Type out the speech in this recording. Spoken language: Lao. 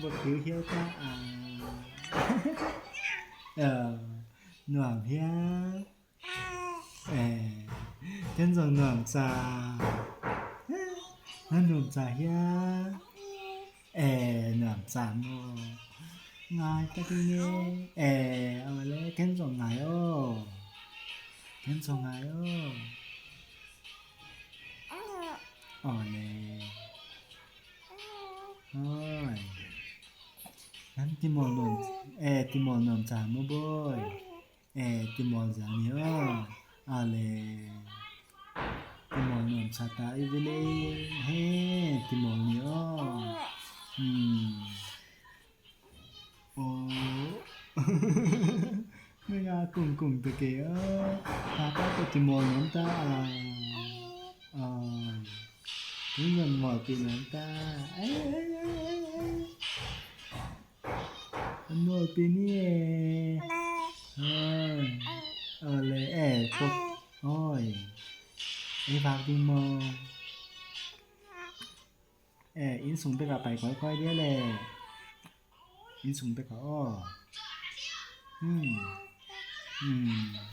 ບໍ່ຄືເຫື່ອຕາອາ ເອີ ໜວມເຫື່ອ ເອີ ເຫັນສອງໜວມສາ ໜວມສາເຫື່ອ ເອີ ໜວມສາໂມ ງາຍກະຕິເນ ເອີ ເອົາແລ້ວ ເຫັນສອງງາຍໂອ ເຫັນສອງງາຍໂອ ເອົາແລ້ວ ໂອ້ຍ ນັ້ນຕິມອລນວມ ເອີ ຕິມອລນວມສາໂມໂບຍ ເອີ ຕິມອລສານີ້ໂອ ເອົາແລ້ວ ຕິມອລນວມສາຕາອີເວເລ ເຮ ຕິມອລນີ້ໂອ ອືມ ໂອ້ ເມື່ອຍາກຸງກຸງຕະເກ ເອີ ຕາຕາຕະຕິມອລນວມຕາ ອາ ອາ ເງິນໝໍຕີນວມຕາ ເອີ ອັນໂນປີນີ້ ເອີ ເອີ ເອີ ເອີ ເອີ ໂອ້ຍ ເອ ຝາກດີໝໍ ເອີ ອິນສູງໄປກະໄປຄ່ອຍໆເດີແຫຼະ ອິນສູງໄປກະ ອືມ ອືມ